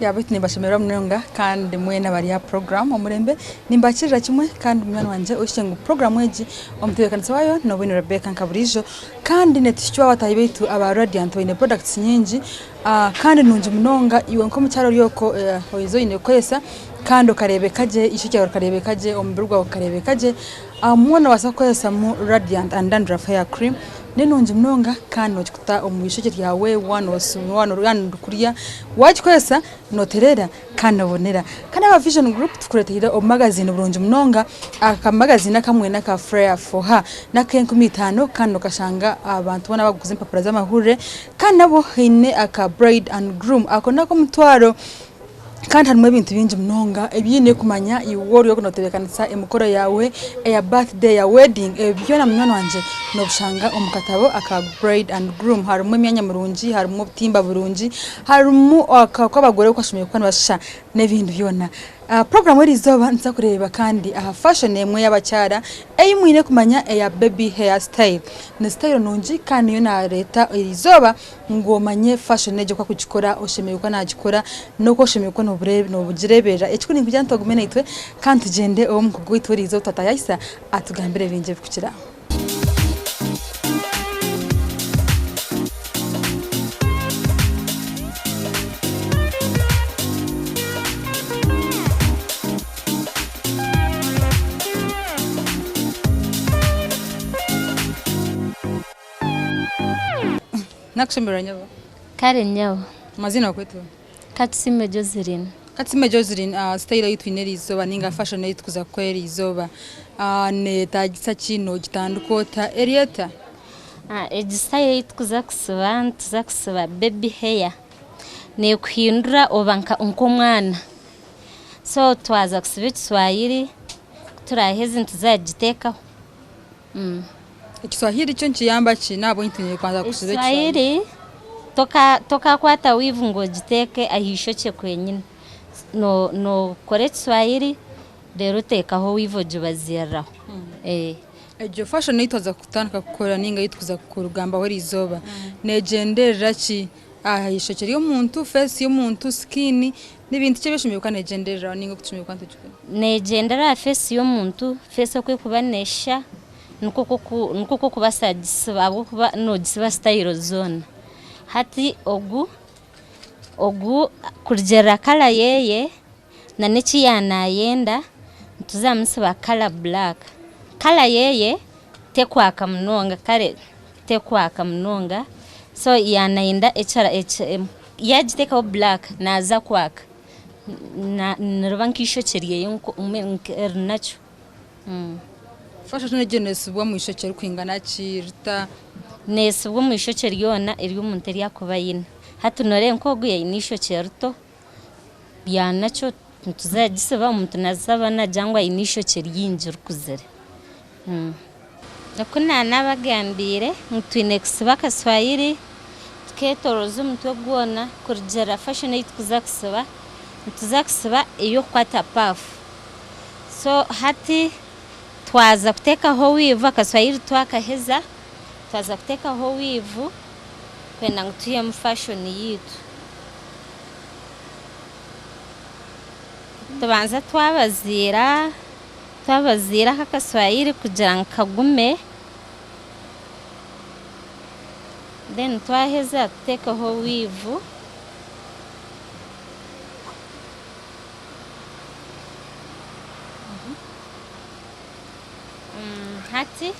Ya beitu nimbashemererwa munonga kandi mwena abari aha puroguramu Omurembe nimbakirira kimwe kandi munywani wangye oikye ngu puroguramu egi omutebeekanisa waayo n'Obwine Rebecca nka buriijo kandi netuhikibwa bataahi baitu aba Radiant baine products nyingi kandi nungi munonga iwe nk'omukyara ori okwo oize oine kukozesa kandi okareebeka gye, eishokye ryawe rikareebeka gye, omubiri gwawe gukareebeka gye. Obumwe noobaasa kukozesamu Radiant and Dandruff Hair Cream, ni nungi munonga kandi noogikuta omu ishokye ryawe waaba orikurya, waagikozesa nootereera kandi noobonera. Kandi aba Vision Group tukureeteire obumagaziini burungi munonga, akamagaziini akamwe n'aka Flair for Her n'ak'enkumi itaano kandi nookashanga abantu boona abarikuguza empapura z'amahurire kandi nabwo haine aka Bride and Groom ako n'ak'omutwaro. Kandi harimu ebintu bingi munonga ebi oine kumanya iwe oriyo notebeekanisa emikoro yaawe eya birthday, eya wedding, ebyo byona munywani wangye noobishanga omu katabo aka bride and groom. Harimu emyanya mirungi, harimu obutimba burungi, harimu oku abagore oku bashemereire kuba nibashusha n'ebindi byona. Puroguraamu eriizooba nituza kureeba kandi aha fashoni emwe y'abakyara ei mwine kumanya eya baby hair style. Ni sitayiro nungi kandi niyo naareeta eriizooba. Ngu omanye fashion egyo oku akugikora, oshemereire kuba nagikora, n'oku oshemereire kuba nogireeberera. Ekikuru ninkugira nti ogume naitwe kandi tugyende ow'omukugu waitu w'eriizooba twatayayisa atugambire bingi ebirikukira aho. Nakushemererwa nyabo. Kare nyabo. Amaziina bakweta oha? Katusime Joseline. Katusime Joseline, style ei twine eriizooba ninga fashion ei turikuza kukora eriizooba neyetagisa ki? Nogitandika ota? Eri eta? Egi style ei turikuza kusiba nituza kusiba baby hair. Nekuhindura oba nk'omwana. So twaza kusiba ekiswahili ku turaheze nituza kugiteekaho. Ekiswahili kyo nikiyamba ki? N'ahabw'enki twine kubanza kusiba ekiswahili? Ekiswahili tokakwata wiivu ngu ogiteeke aha ishokye kwenyine. Nookora ekiswahili reero oteekaho wiivu ogibaziiriraho. Egyo fashoni ei twaza kutandika kukora nainga ei turikuza kugambaho eriizooba neegyenderera ki aha ishokye ry'omuntu, feesi y'omuntu, sikiini? Ni bintu ki ebi oshemereire kuba neegyendereraho nainga oku tushemereire kuba nitugikora? Neegyendera aha feesi y'omuntu, feesi oku erikuba neeshusha nikwo oku orikubaasa kugisiba ahabw'okuba noogisiba sitayiro zoona. Hati ogu ogu kurugiirira kara yeeye n'eki yaaba naayenda nituza kumusiba kara buraaka. Kara yeeye tekwaka munonga kare tekwaka munonga so yaaba nayenda yagiteekaho buraaka naaza kwaka niriba nk'eishokye ryeye eri nakyo. Fashoni egyo neesibwa omu ishokye ririkwingana ki rita? Neesibwa omu ishokye ryona eri omuntu eri arikuba aine. Hati nooreeba nk'ogu aine eishokye rito yaaba nakyo nituza kugisiba omuntu naaza aba naagira ngu aine eishokye ringi rikuzire. Oku naanabagambiire ngu twine kusiba akaswayiri tukeetoroza omutwe gwona kurugiirira fashoni ei turikuza kusiba, nituza kusiba ey'okukwata paafu. So hati twaza kuteekaho wiivu akaswayiri twakaheza, twaza kuteekaho wiivu kwenda ngu tuhemu fashoni yaitu. Nitubanza twabaziira. Twabaziire aka akaswayiri kugira ngu kagume then twaheza tutekeho wiivu. Hati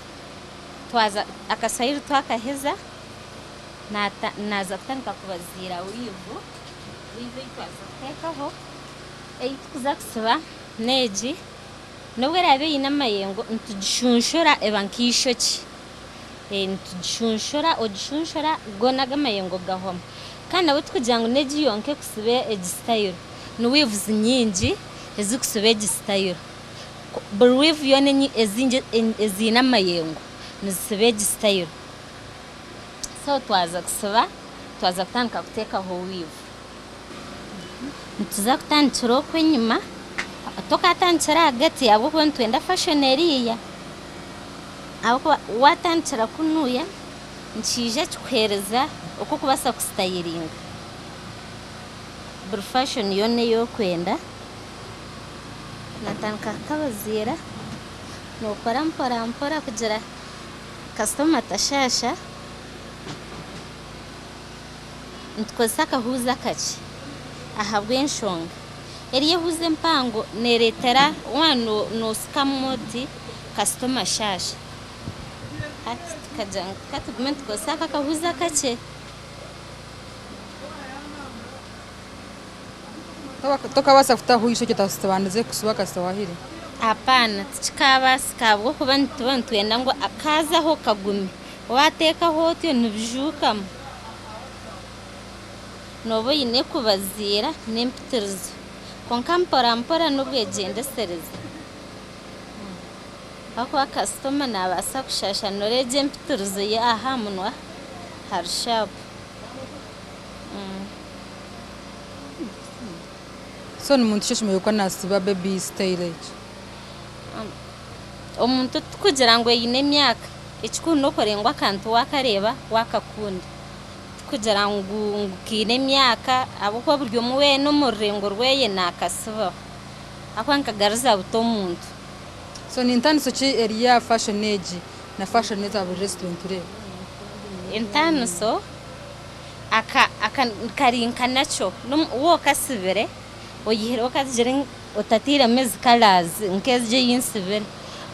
twaza akaswayiri twakaheza naaza kutandika kubaziira wiivu, wiivu ei twaza kuteekaho ei turikuza kusiba n'egi. N'obu eraabe eine amayengo, nitugishunshura eba nk'eishokye. Nitugishunshura, ogishunshura goona ago amayengo gahwamu. Kandi nabwo tikugira ngu n'egi yonka erikusiba egi sitayiro, ni wiivuzi nyingi ezirikusiba egi sitayiro. Buri wiivu yoona eziine amayengo nizisiba egi sitayiro. So twaza kusiba, twaza kutandika kuteekaho wiivu. Nituza kutandikira oku enyima, tokatandikira ahagati ahabw'okuba nitwenda fashoni eriiya, ahabw'okuba watandikira kunuya nikiija kikuheereza oku orikubaasa kusitayiringa. Buri fashion yoona ei orikwenda, natandika kukabaziira, nookora mpora mpora kugira kasitoma atashaasha. Nitukozesa akahuuzi akakye ahabw'enshonga eri ehuuzi empango neereetera waaba noosikamu oti kasitoma ashaasha. Hati tukagira ngu ka tugume nitukozesa aka akahuuzi akakye. Tokabaasa kutaho eishokye otabandize kusiba kasita wahire? Apaana, tikikaabaasika ahabw'okuba nituba nitwenda ngu kaazaho kagume. Waateekaho otyo nibijuukamu. Nooba oine kubaziira n'empitirizo. Kwonka mpora mpora n'obwegyendesereza. Ahakuba kasitoma naabaasa kushaasha nooreeba egyo empitirizo y'aha munwa hari shaapu. So ni muntu ki oshemereire kuba nasiba baby style egi? Omuntu tikugira ngu aine emyaka, ekikuru n'okureba ngu akantu wakareeba wakakunda. Tikugira ngu kaine emyaka ahabw'okuba buri omwe weena omu rurengo rweye nakasibaho ahabw'okuba nikagaruza buto omuntu. So ni ntaaniso ki eri aha fashion egi na fashion eza burijo ezi turiyo nitureeba? Entaaniso Aka aka kari nka nakyo waaba okasibire oyihireho okagire otatairemu ezi colours nk'egi ei nsibire,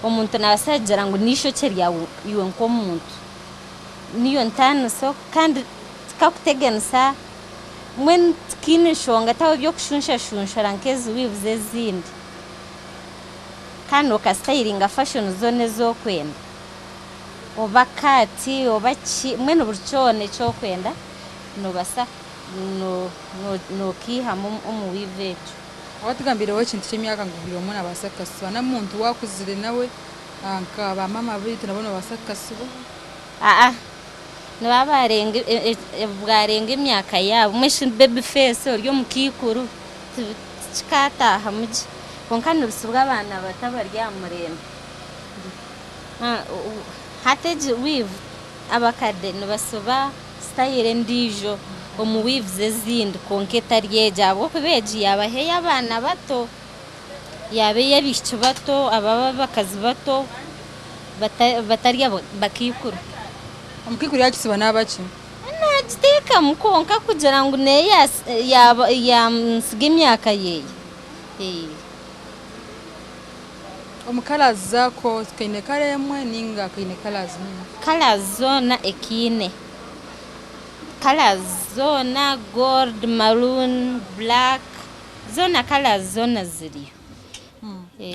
omuntu naabaasa kugira ngu n'eishokye ryawe iwe nk'omuntu. Niyo ntaaniso kandi tikakuteganisa mbwenu tikiine nshonga tihariho eby'okushunshashunshura nk'ezi wiivuzi ezindi. Kandi nookasitayiringa fashoni zoona ezi orikwenda. Oba kaati oba ki mbwenu buri kyona eki orikwenda noobaasa nookiihamu omu wiivu egyo. Waatugambiireho ekintu ky'emyaka ngu buri omwe naabaasa kukasiba. N'omuntu waakuzire nawe nka ba maama baitu nabo nibabaasa kukasiba? Aa, nibaba baarenga bwarenga emyaka yaabo. Mbwenu shi baby face ori omukaikuru tikikaataahamu gye. Kwonka nibisibwa abaana bato abari aha murembe. Hati egi weave abakade nibasiba sitayiro endiijo omu weaves ezindi kwonka etari egi ahabw'okuba egi yaaba ey'abaana bato, yaaba ey'abaishiki bato ababa abakazi bato batari abakaikuru. Omukaikuru yaagisiba naaba ki? Naagiteekamu kwonka kugira ngu nayo yaamutsiga emyaka ye. Omu colours zaako kaine colour emwe ninga kaine colours nyingi? Colours zoona ekaine. Colours zoona gold, maroon, black zoona colours zoona ziriyo.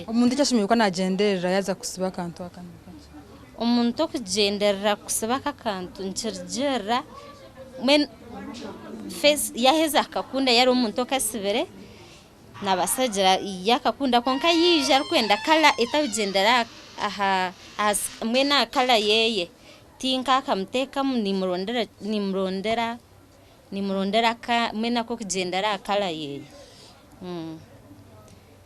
Omuntu eki ashemereire kuba nagyenderera yaaza kusiba akantu aka nikaki? Omuntu okugyenderera kusiba aka akantu nikirugiirira mbwenu face yaaheza kukakunda yaaba ari omuntu okasibire Nabaasa kugira yakakunda kwonka yaija arikwenda kala etakugyendera aha mbwenu aha kala yeye tinkakamuteekamu nimurondera nimurondera nimurondera mbwenu ak'okugyendera aha kala yeye.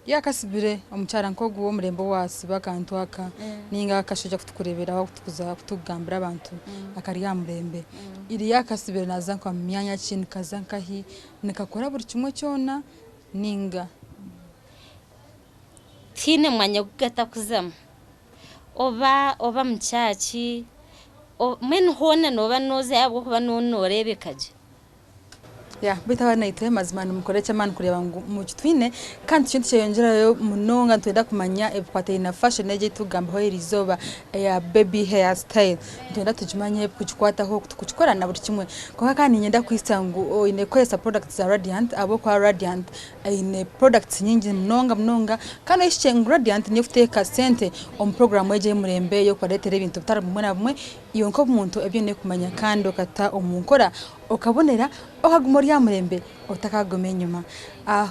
Yakasibire omukyara nk'ogu w'omurembe owasiba akantu aka ninga akashaija aku turikureeberaho aku turikugambira abantu akari aha murembe iri yakasibire naaza nka mu myanya ki nikaza nkahi Nikakora buri kimwe kyona ninga? Tihaine mwanya ogu gatakuzamu. Oba oba omu kyaki, mbwenu hoona nooba noozayo ahabw'okuba nooba nooreebeka gye. Yeah, beitu abaana itwe mazima nimukora eky'amaani kureeba ngu mukitwine kandi tukiriyo nikyeyongyerayo munonga nitwenda kumanya ebikwataine na fashion egi ei turikugambaho eriizooba eya baby hair style. Nitwenda tugimanye ebirikugikwataho, oku turikugikora na buri kimwe. Kwonka kandi niinyenda kuhitsya ngu oine kukoresa products za Radiant ahabw'okuba Radiant eine products nyingi munonga munonga kandi oishukye ngu Radiant niyo erikuteeka sente omu puroguraamu egi ey'omurembe ey'okubareetera ebintu bitari bimwe na bimwe. Iwe nk'omuntu ebi oine kumanya kandi okata omu nkora okabonera okaguma ori aha murembe otakaaguma enyima.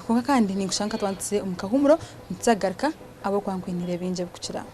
Kwonka kandi ninkushaba nka twaba tuze omu kahuumuro nituza kugaruka ahabw'okuba nkwiniire bingi ebirikukira.